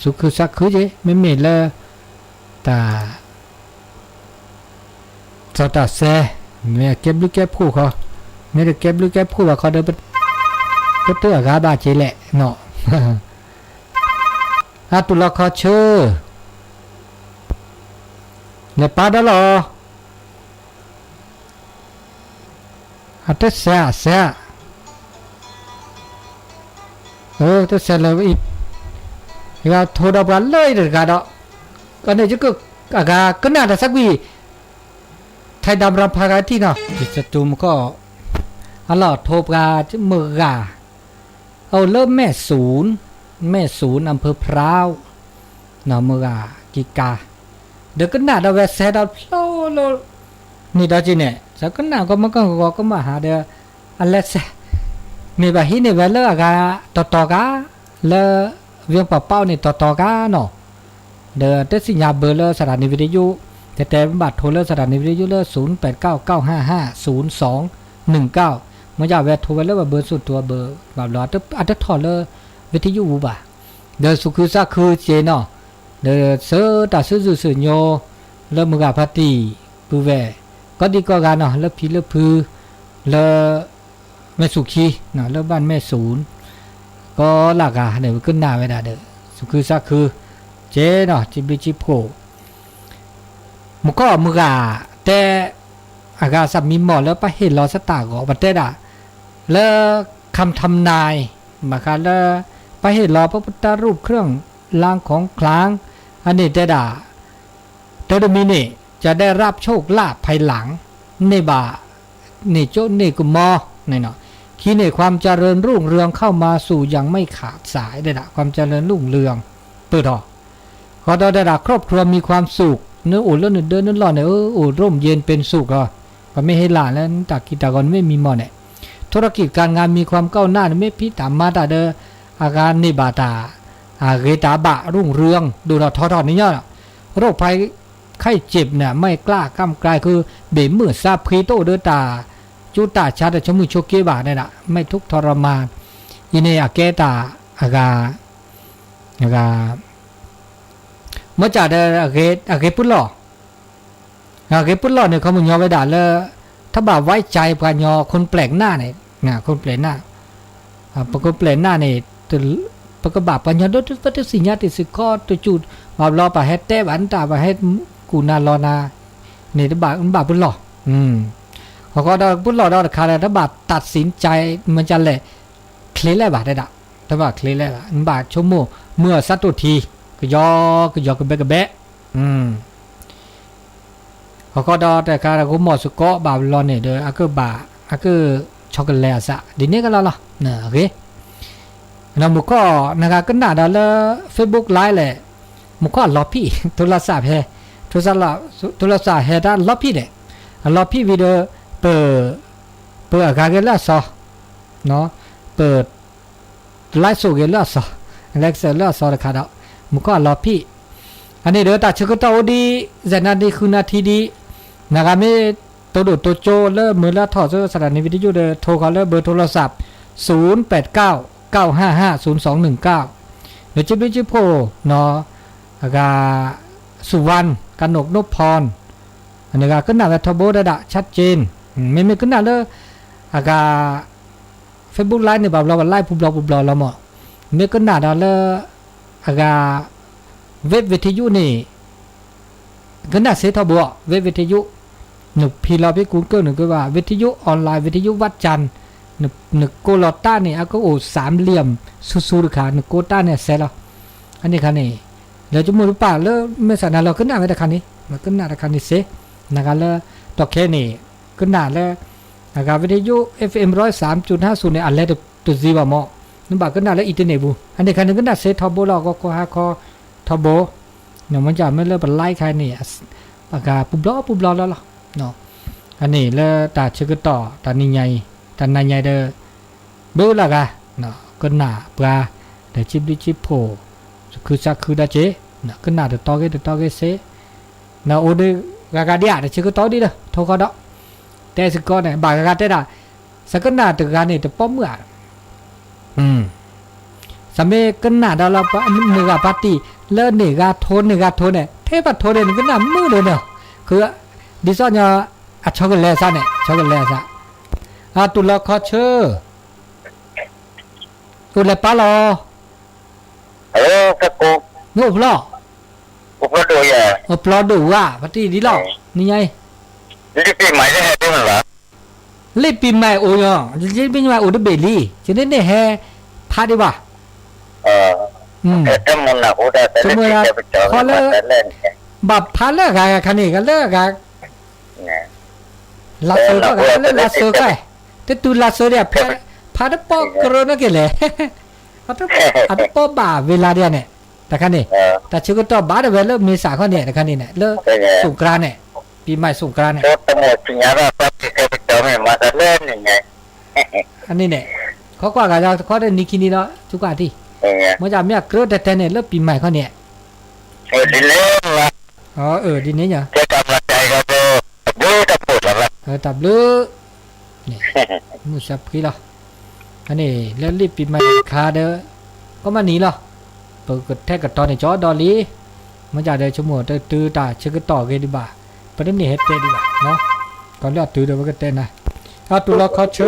သူၣ်ခုသးခုက့ မ့မ့ၢ်လၢ တၢ် စီၤတၢ်စဲ မ့ၢ်အကဲဘျုးကဲဖှိၣ်ဃီ, မ့ၢ်တကဲဘျုးကဲဖှိၣ်ဘၣ်ဃီဒီး ပတအဂၤဘၣ်က့လဲၣ်နီၤ, အတူၢ်လီၤခီဆၢ လဲၤပာ်ဒီးလီၤ အတစဲးစဲး, တစဲးလၢ ယဂၤထိးဒီးပှၤလၢအံၤတဂၤဒီး, အန့ၣ်ယက အဂၤကနၣ်တၢ်သးကွံာ် ထဲဒၣ်ပရၤဖးဂၤထံၣ်နီၤ ယစတူးမကီၢ် အလီၢ်ထိးပှၤမုၢ်ဂၤ အိၣ်လၢမဲၢ်စူၣ်, မဲၢ်စူၣ် อำเภอพร้าว နီၤ မုၢ်ဂၤကံကၤ ဒီးကနၣ်ဒီးဝဲစဲးဒီးဖျိလၢ န့ၣ်ဒီးက့န့ၣ် စကနၣ်ကီမကီၢ်ဂီၤကမၣ်ဟးဒီး အလဲၤစဲး မ့ၢ်ဘၣ်ဟံးန့ၢ်ဝဲလၢအဂၤတီၤတီၤကါ လၢ ဝ့ၢ်ပှၤပာ်အီၤန့ၣ်တီၤတီၤကါနီၤ ဒီးတသ့ၣ်ညါဘၢလၢ สถานีวิทยุ တဲတဲဘၣ်ထိးလၢ สถานีวิทยุ လၢ ศูนย์แปดเก้าเก้าห้าห้าศูนย์สองหนึ่งเก้า မ့ၢ်ဝဲထိးဝဲလၢပှၤဘၢစိၣ်တိၤအဘၢ ဘၣ်ဘျီ အတထီၣ်လၢ วิทยุ ပူၤဘၣ် ဒီးသူၣ်ခုသးခုက့နီၤ ဒီးဆၢတၢ်ဆူၣ်ဆူၣ်ဆူၣ်ညိ လၢမုၢ်ဂၤဖါတံၢ် ပုၢ်ဝဲၢ် ကိးဒံကိးဂၤနီၤ လၢဖံလၢဖု လၢ မဲၢ်စူၣ်ခံ လၢဘၣ်မဲၢ်စူၣ် ကိးလၢဂၤန့ၣ် ပကနၣ်ဝဲဒၣ်ဒီး သူၣ်ခုသးခု ကဲနီၤ စံးဘျုးစံးဖှိၣ် မူခိၣ်မုၢ်ဂၤ တဲ အဂၤသးမံမီၢ်လၢပှၤဟ့ၣ်လီၤသတးဂီၤ ပတဲဒၣ် လၢ คำทำนาย ဘၣ်ဃးလၢ ပှၤဟ့ၣ်လီၤ พระพุทธรูปเครื่องรางของขลัง အန့ၣ်တဲဒၣ် တၢ်တမံၤန့ၣ် จะได้รับโชคลาภภายหลัง န့ၢ်ဘၣ် န့ၢ်ကၠိန့ၢ်ကမီၤန့ၣ်နီၤ ခံန့ၣ် ความเจริญรุ่งเรืองเข้ามาสู่อย่างไม่ขาดสาย တဲဒၣ် ความเจริญรุ่งเรือง ပၢၢ်ထီၣ် ဃီဒီးတဲဒၣ် ครอบครัวมีความสุข နအိၣ်လၢနဒၢနလီၢ်န့ၣ် အိၣ် ร่มเย็นเป็นสุข လီၤ ပမ့ၢ်ဟ့ၣ်လၢ်လၢနတၢ်ကံၢ်တၢ်ဂီၤန့ၣ်မ့ၢ်မံမီၢ်န့ၣ် ธุรกิจการงานมีความก้าวหน้า န့ၣ်မ့ၢ်ဖံးတၢ်မၤတၢ်ဒီး အဂၤန့ၢ်ဘၣ်တၢ် အဂ့ၤတၢ်ဘၣ် รุ่งเรือง ဒိၣ်ထီၣ်ထီထီၣ်န့ၣ်ညီ โรคภัยไข้เจ็บ န့ၣ် ไม่กล้าก้ำกลาย คือ ဘ့ၣ်မုၢ်သးဖှံ တအိၣ်ဒီးတၢ် ကၠူတၢ်ဆါ တၢ်ဆိကမိၣ်ဆိက့ဘၣ်န့ၣ်ဒၣ် ไม่ทุกข์ทรมาน အံၤန့ၣ် အကဲတၢ် အဂၤ အဂၤ မ့ၢ်စၢ်ဒီး အဂ့ၤပုၢ်လီၢ် အဂ့ၤပုၢ်လီၢ်န့ၣ် ခီပညီဝဲဒၣ်လၢ ถ้าบ่าไว้ใจ ပှၤညီ คนแปลกหน้า န့ၣ် คนแปลกหน้า ပကပျဲးနၢ်န့ၣ် ပကဘၣ်ပှၤညီဒီး ပတသ့ၣ်ညါတ့ၢ်စ့ၢ်ကီးတစူၢ် ဘၣ်ဘျီပှၤဟဲတဲဘၣ်နတၢ် ပှၤဟဲကူၣ်နၤလီၤနၤ န့ၣ်တဘၣ် နဘၣ်ပုၢ်လီၢ် အဃိဒီးပုၢ်လီၢ်ဒီးတခါဒီး တဘၣ် ตัดสินใจ မ့ၢ်ကလဲၣ် ချ့လဲၣ်ဘၣ်တဲဒၣ် တဘၣ်ချ့လဲၣ်ဘၣ် နဘၣ်ဆိကမိၣ် မုၢ်အဆၢတိၢ်ထံ ကယီကယီကဘဲကဘဲ အဃိဒီးတခါ ဂိၢ်မီၢ်စ့ၢ်ကီးဘၣ်ဘျီန့ၣ်ဒီး အကဘၣ် အက chocolate အစး ဒ်န့ၣ်ကလီလီၤ အဂ့ၢ် နမူခိၣ် နဂၤကနၣ်ဒီးလၢ Facebook Live လဲၣ် မူခိၣ်အလီၤဖံး ထိလီၤစးဖဲ ထိလီၤစးဟဲတၢ်လီၤဖံးန့ၣ် အလီၤဖံးဝံၤဒီး ပ ပအဂၤဂ့ၤလၢအစီ ပ live show ဂ့ၤလၢအစီ live show လၢအစီတခါဒီး မူခိၣ်အလီၤဖံး အန့ၣ်ဒီးတၢ်ဆၢကတီၢ်အိၣ်ဒံး ယဲၢ်နၣ်ရံၣ်ဃုနၣ်ရံၣ်ဒံး နဂၤမ့ၢ်တိၢ်ဒိၣ်တိၢ်ကၠိလၢမုၢ်လၢထီၣ်ဆူ สถานีวิทยุ ဒီး ထိဃီၤလၢဘၢထိလီၤစး ศูนย์แปดเก้าเก้าห้าห้าศูนย์สองหนึ่งเก้า ဒီးစံးဘျုးစံးဖှိၣ်နီၤ အဂၤ สุวรรณ กนกนพพร အန့ၣ်ဂၤကနၣ်ဝဲထီဘိဒၣ်ဒၣ် ชัดเจน မ့မ့ၢ်ကနၣ်လၢ အဂၤ Facebook Live န့ၣ် ဘၣ်ဘျီဘၣ် live ပူၤဘျီပူၤဘျီလီၤမး မ့ၢ်ကနၣ်ဒီးလၢ အဂၤ เว็บวิทยุ န့ၣ် ကနၣ်စ့ထီဘိ เว็บวิทยุ နဖံးလီၤဖဲ Google န့ၣ်ကဘၣ် วิทยุออนไลน์ วิทยุวัดจันทร์ နကိးလီၤတၢ်န့ၣ် အကအိၣ် สามเหลี่ยม ဆူၣ်ဆူၣ်တခါ နကိးတၢ်န့ၣ်စဲးလီၤ အန့ၣ်ခါန့ၣ် လၢကမူၢ်တပာ်လၢ မဲာ်ဆန္ဒ လီၤကနၣ်ဝဲတခါန့ၣ် ကနၣ်တခါန့ၣ်စ့ နဂၤလၢ တီၢ်ခဲန့ၣ် ကနၣ်လၢ အဂၤ วิทยุ เอฟเอ็มร้อยสามจุดห้าศูนย์ န့ၣ် အလဲၤတစ့ဘၣ်မး နဘၣ်ကနၣ်လၢ internet ပူၤ အန့ၣ်ခါန့ၣ် ကနၣ်စ့ထီဘိလီၤ ဂီၤခီဟါခီထီဘိ နမ့ၢ်ကမ့ၢ်လၢပ live ခါန့ၣ် အဂၤပူၤဘျီပူၤဘျီလီၤလီၤ အန့ၣ်လၢတၢ်ဆၢကတီၢ် တၢ်နံၤညါအံၤ တၢ်နံၤညါဒီး ဘၣ်လၢဂၤ ကနၣ်ပှၤ ဒီးစံးဘျုးစံးဖှိၣ် သူၣ်ခုသးခုဒီးက့ၤ ကနၣ်တတီဂ့ၤတတီဂ့ၤစ့ နအိၣ်ဒီးဂၤဂၤဒံးဧါ တဆၢကတီၢ်ဒ်ဒီး ထိဃီၤဒီး တဲစ့ၢ်ကီးန့ၣ် ဘၣ်ဂၤဂၤတဲဒၣ် စကနၣ်တဂၤန့ၣ် တပိာ်မုၣ်ဧါ စ တၢ်မ့ၢ်ကနၣ်ဒီးလၢမုၢ်ဂၤဖါတံၢ် လၢန့ၢ်ဂၤထိန့ၢ်ဂၤထိန့ၣ် ထဲပထိန့ၣ် နကနၣ်မုာ်ဒီးနီၤ, ဃု ဒ်သိးညီ အဆီကလဲၤအသးန့ၣ် ဆီကလဲၤအသး, အတူၢ်လီၤခီဆၢ, အိၣ်လဲၤပာ်လီၤ, မ့ၢ်အိၣ်ဖျီၣ်, အိၣ်ဖျီၣ်ဒိၣ်ဝါ ဖါတံၢ်ဒ်လီၤ, နညါအံၤ လ့ၣ်ပံၤမးအိၣ်ညီ, လ့ၣ်ပံၤမးအိၣ်တဘ့ၣ်လံ, ယန့ၣ်န့ၣ်ဟဲဖးဒံးဘၣ်, ဆိကမိၣ်ခီလၢ ဘၣ်ဖးလၢအဂၤခါန့ၣ် ဂၤလၢအဂၤ, လါစၢၤခီဂၤလၢလါစၢၤခီ, တတုၤလါစၢၤဒံး ဖးတပီၢ်ကရၢနီၢ်က့ၤလဲၣ်, အတပီၢ်ဘၣ်ဝဲလါဒံးန့ၣ်, တခါန့ၣ်, တၢ်ဆၢကတီၢ်ဘၣ်ဒၣ်ဝဲလၢမ့ၢ်စးခီန့ၣ် တခါန့ၣ်န့ၣ် လၢ စူၣ်ကြါန့ၣ်, ပံၤမးစူၣ်ကြါန့ၣ် အန့ၣ်န့ၣ်, ခီကွၢ်ဂၤဒီးတခီဒီးနံၤခံနံၤဒီး ဆူကွၢ်ထံၣ်, မ့ၢ်ဒ်မ့ၢ်အကြၢးတဲတဲန့ၣ် လၢပံၤမးခီန့ၣ်, ဒ်န့ၣ်, ဒ်န့ၣ်ညါ, တၢ်ဘျုး, မုၢ်စၢဖှံလီၤ, အန့ၣ် လၢလ့ၣ်ပံၤမးတခါဒီး, ကီမးနံၤလီၤ, ပကထဲကတီၤန့ၣ်ကၠီဒီးလံ, မ့ၢ်ဒ်ဒီးဆိကမိၣ်တတုၤတၢ်ဆၢကတီၢ်ဂ့ၤဒံးဘၣ်, ပတန့ၢ်ဟဲတဲဒံးဘၣ်, ကီၤလၢအတုၤဒီးပကတဲနၤ, အတူၢ်လီၤခီဆၢ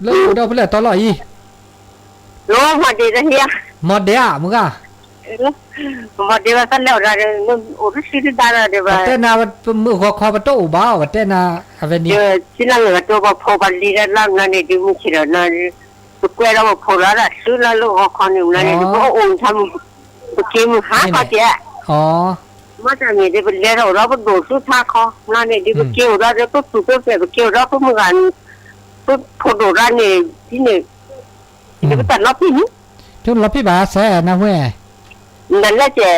လၢအိၣ်ဒီးဖဲလဲၣ်တီလီၤအံၤ, မီၢ်ဒဲဧါ မုၢ်ဂၤ, မီၢ်ဒဲဘၣ်သးလဲၤအိၣ်ဒီး အိၣ်တဆံတဒါဒီး ပတဲနၤ, ပမုၢ်ဂီၤခီပတအိၣ်ဘၣ် ပတဲနၤ, အဝဲန့ၣ်, ဆံလၢမုၢ်ကတိၤပှၤဖိပှၤလံၤလၢလါမနုၤန့ၣ် ဒုးမုၢ်ဆ့ၣ်ဒီးနၤ, ပကွဲဒီးပဖိလီၤဒၣ်ဆူလၢလၢဂီၤခီန့ၣ် မနုၤန့ၣ် ပအိၣ်မူထါမူ, ပက့ၤမုၢ်ဟါခီကဲ, မ့ၢ်တၢ်မ့ၢ်ဒီး ပလဲၤထီၣ်အိၣ်ဒီးပဒိၣ်ဆူထါခီ, မနုၤန့ၣ် ဒုးပက့ၤအိၣ်ဒီး ပသူၣ်ပသး ပက့ၤအိၣ်ဒီးပမုၢ်ဂၤန့ၣ်, ပဖိဒိၣ်တၢ်န့ၣ်, ဒ်န့ၣ်, ဒ်ပတၢ်လီၤဖံးန့ၣ်, တလီၤဖံးဘၣ်စဲးနၢ်ဟူ, နလဲၤကဲ,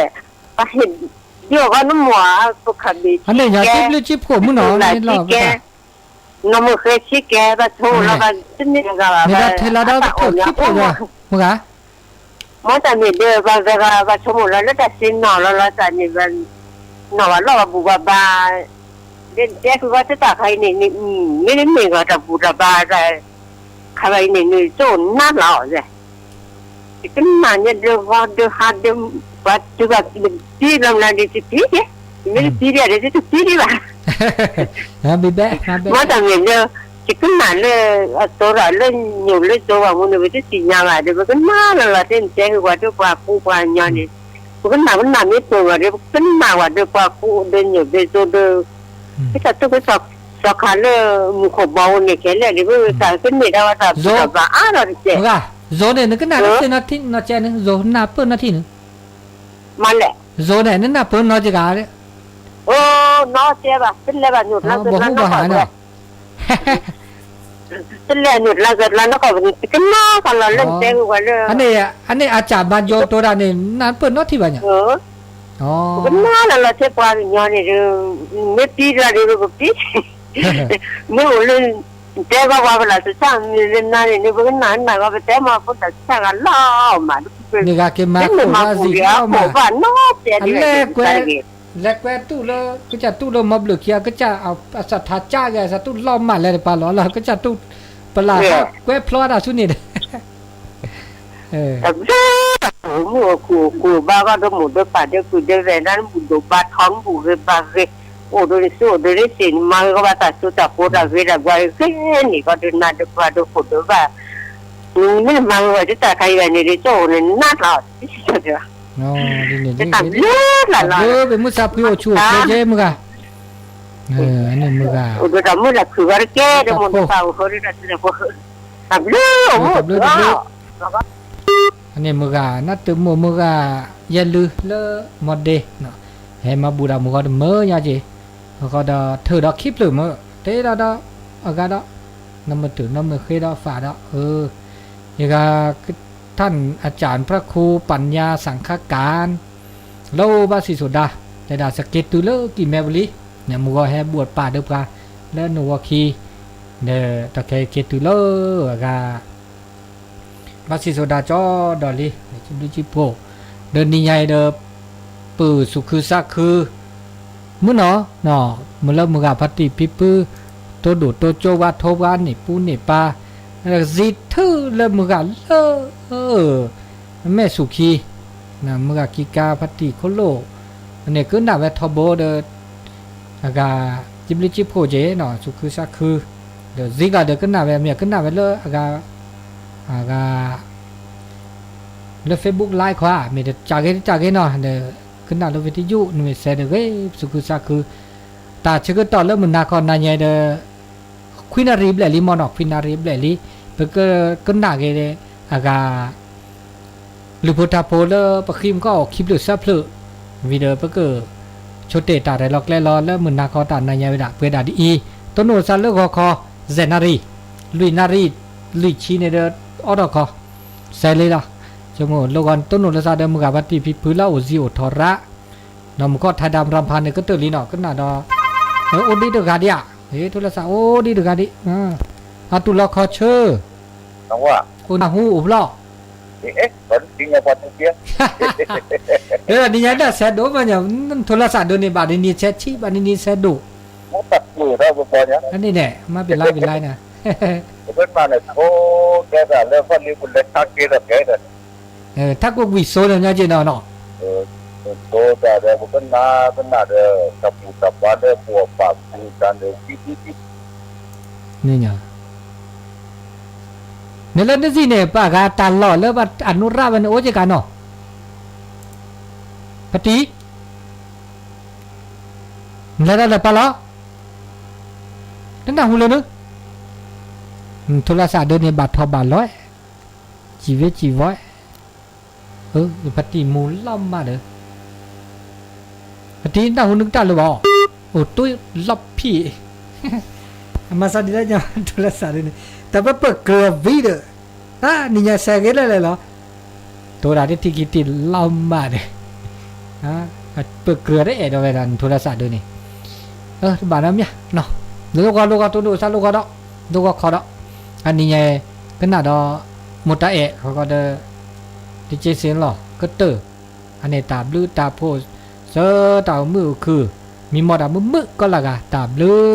ပဟ့ၣ်, ဒ်အဂီၢ်နမိၢ်ဧါ, ပခးဘ့ၣ်, အန့ၣ်ညီကံဘျုးကံဖှိၣ်မုၢ်နီၤ, လီၤကဲ, နီၢ်မုၢ်ဃဲဆံကဲ ဘၣ်ဆိကမိၣ်လီၤ ဘၣ်တန့ၢ်ဂၤဘၣ်, မ့ၢ်ဒီးထဲလီၤဒီးပထိၣ်ခံဖှိၣ်ယီၤ, မုၢ်ဂၤ, မ့ၢ်တၢ်မ့ၢ်ဒီး ပှၤဂၤဂၤ ဘၣ်ဆိကမိၣ်လီၤလၢတၢ်စ့နီၢ်လီၤလီၤတၢ်န့ၣ်, နီၢ်ဘၣ်လီၢ်ဘၣ်ဘူးဘၣ်ဘါ, ဒ်တဲဃုာ်ဝဲတၢ်ခါအံၤန့ၣ်, မ့တမ့ၢ်ဂီၤတၢ်ဘူၣ်တၢ်ဘါ, ခါဘၣ်အံၤန့ၣ် နကၠိနါလီၤ, ယကနၣ်ညါဒုးဂီၤဒုးဟါဒုး, ပှၤတုၤဘၣ်တပံၤလီၤမနုၤဒုးတပံၤကဲ, မ့ၢ်တပံၤဒံးဒီးတပံၤဒံးဘၣ်, မ့ၢ်တၢ်မ့ၢ်လၢ, ယကနၣ်လၢအသိးဒီးလၢညိၣ်လၢစိဝဲမူန့ၣ် ပတသ့ၣ်ညါဘၣ်ဒီး ပကနၣ်လီၤလီၤသ့ၣ် နတဲဃုာ်ပှၤဒုးပှၤကူပှၤညီန့ၣ်, ပကနၣ်ပနၢ်မ့ၢ်ပၢၢ်ဘၣ်ဒီး ပကနၣ်ဝဲဒုးပှၤကူဒီးညိၣ်ဒီးစိဒီး ကစၢ်သူၣ်ကစၢ်သးခးလၢမူခိၣ်ဘီဧိၤန့ၣ် ခဲလၢာ်န့ၣ် ပဝဲသးကန့ၢ်ဒၣ်ဝဲသးဘူၣ်တၢ်ဘါအါထီၣ်တကဲး, ယိၤန့ၣ် နကနၣ်တသ့နီတစဲးန့ၣ် ယိၤနၢ်ပၢၢ်နီတထံၣ်န့ၣ်, မ့ၢ်လဲၣ်, ယိၤန့ၣ် နနၢ်ပၢၢ်နီတက့ၢ်ဧါ, အိၣ်နီတစဲးဘၣ် တလဲၤဘၣ်ညိၣ်တလါကလါနီၢ်ကီၢ် တလဲၤညိၣ်တလါကလါနီၢ်ကီၢ် ကနၣ်ကလီၤလၢနတဲဝဲလၢ, အန့ၣ်အကၢ်မၤယိၤတိၤတၢ်န့ၣ် နၢ်ပၢၢ်နီတထံၣ်ဘၣ်ညါ, ပကနၣ်လီၤလီၤထဲပှၤကညီန့ၣ်ဒီး, မ့ၢ်ပံတၢ်ဒီးပကပံ, မ့ၢ်အိၣ်လၢ, တဲဘၣ်ပှၤပလၢ်တဆၣ်မ့ၢ်လၢနၤန့ၣ် ပကနၣ်နၢ်ဂီၤ ပတဲမၤဖိတၢ်ဆၣ်ဂၤလီၤမး, မ့ၢ်ဂၤက့ၤမၤခိၣ်ဘၣ်စံးလီၤမး, အလဲၤကွဲ, လဲၤကွဲတူၢ်လၢ ကစၢ်တူၢ်လၢမီဘျုးခံ ကစၢ်အသးကၢ်ဂ့ၤ အသးတူၢ်လီၤမးလဲၤတပၤလီၤလီၤ ကစၢ်တူၢ်, ပလၢ်ကွဲဖျီတၢ်ဆူန့ၣ်ဒီး တၢ်ဘျုးတၢ်ဖှိၣ်မုၢ်အခိၣ်အဃိ ဘၣ်ကီၢ်ဒီးမိၢ်ဒီးပၢ်ဒီးပုၢ်ဒီးဝဲၢ် ဒၣ်နဘူၣ်ဒိၣ်ဘါထီ နဘူၣ်ဂ့ၤဘါဂ့ၤ, အိၣ်ဒီးနစုအိၣ်ဒီးနသ့ၣ် နမၤဂ့ၤကီးဘၣ်တၢ်စိတၢ်ကမီၤတၢ်ဂ့ၤတၢ်ဘှါဂ့ၤန့ၣ် ကီးဒီးနၤဒီးပှၤဒီးခိၣ်ဒီးဘၣ်, မ့ၢ်နမၤဂ့ၤဝဲဒ်တၢ်ခါအံၤန့ၣ် ဒ်ကၠိအိၣ်န့ၣ် နးလီၤ, တၢ်ဘျုးလီၤလီၤ, မုၢ်ဆါဖှံအိၣ်ဆူၣ်အိၣ်ချ့ကဲမုၢ်ဂၤ, အိၣ်ဒီးတၢ်မုၢ်လၢ်ခုၣ်ဂီၤတကဲ ဒီးမိၢ်တပၢ်အိၣ်ဃီဒီးတၢ်တလၢဖိ တၢ်ဘျုးအိၣ်မုၢ် တၢ်ဘျုးတၢ်ဘျုး, အန့ၣ်မုၢ်ဂၤ နၢ်တမုာ်မုၢ်ဂၤ ယဲၢ်လုၢ်လၢမီဒ့, ဟဲမၤဘူၣ်တၢ်မုၢ်ဂီၤတမုာ်ညါက့ၤ, အဃိဒီးထုးဒီးခံဖျၢၣ်မုၢ် တ့ဒီးဒီး အဂၤဒီး နီၢ်မုၢ်တုၤနီၢ်မုၢ်ဃ့ဒီးဖးဒီး ယဂၤ ท่านอาจารย์พระครูปัญญาสังฆการ လၢအိၣ်ဘၣ်စံၣ်စိၤဒၤ တဲဒၣ်စက့ၤတုၤလၢကံၢ်မဲပူၤလံ, မုၢ်ဂီၤဟဲဘှီၣ်ပာ်ဒီးပှၤ လၢနဝီခံ, ဒီးတၢ်ခဲအံၤက့ၤတုၤလၢအဂၤ ဘၣ်စံၣ်စိၤဒၤကၠီဒီးလံ, ဘျုးကံဖှိၣ်, ဒီးနံၤညါအံၤဒီး ပုၢ်သူၣ်ခုသးခု မုၢ်နီၤ, မုၢ်လၢမုၢ်ဂၤဖါတံၢ်ဖံဖု တိၢ်ဒိၣ်တိၢ်ကၠိဝါထိပှၤန့ၣ်ပူန့ၣ်ပၢ်, စံးထုးလၢမုၢ်ဂၤလၢ မဲာ်ဆူၣ်ခံ, မုၢ်ဂၤခံကါဖါတံၢ်ခိၣ်လိၣ်, န့ၣ်ကနၣ်ဝဲထီဘိဒီး အဂၤ ကံဘျုးကံဖှိၣ်က့ၤနီၤ သူၣ်ခုသးခု, ဒီးစံးဂၤဒီးကနၣ်ဝဲ မ့ၢ်ကနၣ်ဝဲလၢအဂၤ အဂၤ လၢ Facebook Live ခီဧါ မ့ၢ်တကးဂ့ၤတကးဂ့ၤနီၤ ဒီးကနၣ်လၢ ဝံထံယုၣ် နမ့ၢ်စဲးဒီးဂ့ၤ သူၣ်ခုသးခု, တၢ်ဆၢကတီၢ်လၢမုၢ်နၤခီနၤညါဒီး ခွံနၣ်ရံၣ်ဘျဲၣ်လံမ့ၢ်နီၤ ခွံနၣ်ရံၣ်ဘျဲၣ်လံ, ပကကနၣ်က့ၤ အဂၤ လုၢ်ဖိထါဖိလၢပဃ့မုၢ်ကီၢ်အိၣ်ခံဖျၢၣ်သၢဖျၢၣ်, ဝံၤဒီးပက ဆိတ့ၢ်တၢ်ရဲၣ်လီၤကျဲၤလီၤလၢမုၢ်နၤခီတၢ်နၤညါဝဲဒၣ် ပှဲၤဒၣ်ဒ်အံၤ, တိၢ်နီၣ်သးလၢဂီၤခီ ယဲၢ်နၣ်ရံၣ်, လွံၢ်နၣ်ရံၣ်, လွံၢ်ဆံန့ၣ်ဒီး အိးထီၣ်ခီ, စဲးလံလီၤ, ဆိကမိၣ်လၢဂီၤတိၢ်နီၣ်လၢသးဒီးမုၢ်ဂၤဘၣ်တံၢ်ဖံဖုလၢအအိၣ်စံာ်အိၣ်ထီၣ်ရၣ်, နီၢ်မုၢ်ခီၣ်ထါဒၣ်ရၤဖးန့ၣ်ကတၢၢ်လံနီၤ ကနၣ်ဒီး အိၣ်ဒံးတဂၤဒံးဧါ, ထိလၢသးအိၣ်ဒံးတဂၤဒံး, အတူၢ်လီၤခီဆၢ အိၣ်နၢ်ဟူအိၣ်ဘျီၣ်, နံၤညါဒၣ်ဆဲးဒိၣ်မး, ထိလၢသးဒိးန့ၣ် ဘၣ်ဒ်နံၤဆဲးဆံး ဘၣ်ဒ်နံၤဆဲးဒိၣ်, န့ၣ်န့ၣ် မ့ၢ်ပလါပလါနၤ, ပကနၣ်န့ၣ် ထိတဲတၢ်လၢဖီလံပလဲၤထါက့ၤဒီးကဲဒီး, ထါကိးကွံာ်စိန့ၣ်ညီက့ၤနီၤနီၤ, ထိတၢ်ဒီးပကနၣ်ကနၣ်ဒီး တၢ်ပူၤတၢ်ပှၤလၢပှၤပာ်ဖှိၣ်တၢ်န့ၣ် န့ၣ်လၢနစံးန့ၣ် ပှၤဂၤတၢ်လီၢ်လၢအနူရၣ်ဝဲန့ၣ် အိၣ်က့ၤကးနီၤ, ဖါတံၢ်, လဲၤတၢ်လၢပၢ်လီၤ, နနၢ်ဟူလၢနု, ထိလၢသးဒိးန့ၣ် ဘၣ်ထီၣ်ဘၣ်လီၤ, စံးဝဲစံးဝီ, ဖါတံၢ်မူၤလီၤမးဒီး ဖါတံၢ်နၢ်ဟူနကတၢၢ်လၢၤဘၣ်, အိၣ်တူၢ်လီၤဖံး, အမၤစၢ်ဒ်လဲၣ်ညါ ထိလၢသးဒိးန့ၣ် တၢ်ပပၢၢ်ကြၢးအီၤဝံၤဒီး, နံၤညါစဲးဂ့ၤလၢလဲၣ်လီၤ, တိၢ်ဒၣ်တထံၣ်ခံထံၣ်လီၤမးဒီး, ပၢၢ်ကြၢးတအဲၣ်ဒိးဝဲဒၣ်နထိလၢသးဒိးန့ၣ်, တဘၣ်နီတမံၤ, လိၣ်ဂီၤလိၣ်ဂီၤတိၢ်နီၣ်သးလိၣ်ဂီၤဒီး, လိၣ်ဂီၤခီဒီး, အနံၤညါ, ကနၣ်ဒီး, မိၢ်တၢ်အဲၣ်ဃီဒီး, တက့စ့လီၤ ကတၢၢ်, အန့ၣ်တၢ်ဘျုးတၢ်ဖှိၣ်, ဆၢတၢ်အိၣ်မုာ်အိၣ်ခုၣ်, မံမီၢ်တၢ်မုာ်မုာ်ကီးလၢဂၤ တၢ်ဘျုး